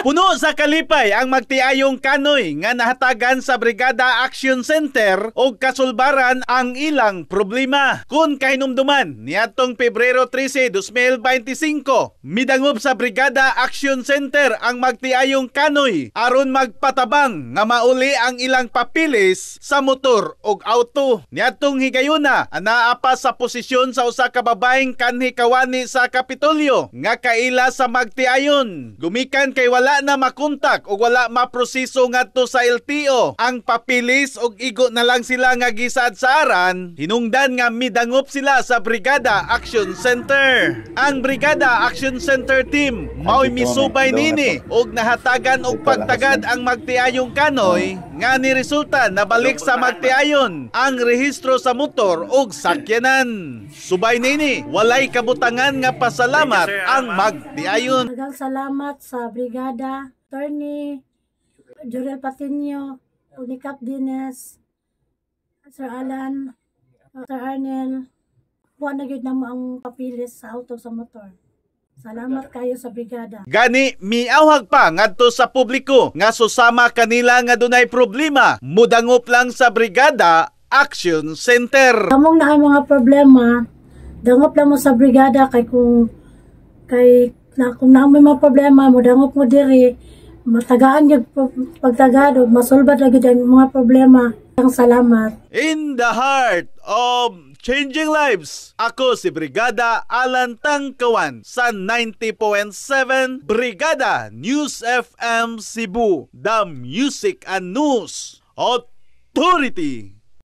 Puno sa kalipay ang magtiayong kanoy nga nahatagan sa Brigada Action Center og kasulbaran ang ilang problema. Kung kahinumduman, niadtong Pebrero 13, 2025, midangop sa Brigada Action Center ang magtiayong kanoy aron magpatabang nga mauli ang ilang papilis sa motor og auto. Niadtong higayuna, anaa pa sa posisyon sa usa ka babaeng kanhi kawani sa Kapitolyo nga kaila sa magtiayon. Gumikan kay wala na makontak o wala maproseso ngadto sa LTO ang papilis og igo na lang sila nga gisaad-saaran, hinungdan nga midangop sila sa Brigada Action Center. Ang Brigada Action Center team mao'y misubay nini og nahatagan og pagtagad ang magtiayong kanoy nga ni resulta nabalik sa magtiayon ang rehistro sa motor og sakyanan. Subay nini, walay kabutangan nga pasalamat ang magtiayon. Daghang salamat sa Brigada, Attorney Jurel Patinio, Unicap Dines, Sir Alan, Sir Arnel. Kuha na gyud namo ang papilis sa auto, sa motor. Salamat kayo sa Brigada. Gani miawhag pa ngadto sa publiko nga susama kanila nga dunay problema, mudangop lang sa Brigada Action Center. Kamong naay mga problema, dangop lang mo sa Brigada kay kung kay na kung naa moy mga problema, mo dangop mo diri, matagaan gyud pagtagad ug masulbad ra gyud ang mga problema. Ang salamat. In the heart of changing lives, ako si Brigada Alan Tangkawan sa 90.7 Brigada News FM Cebu, the Music and News Authority.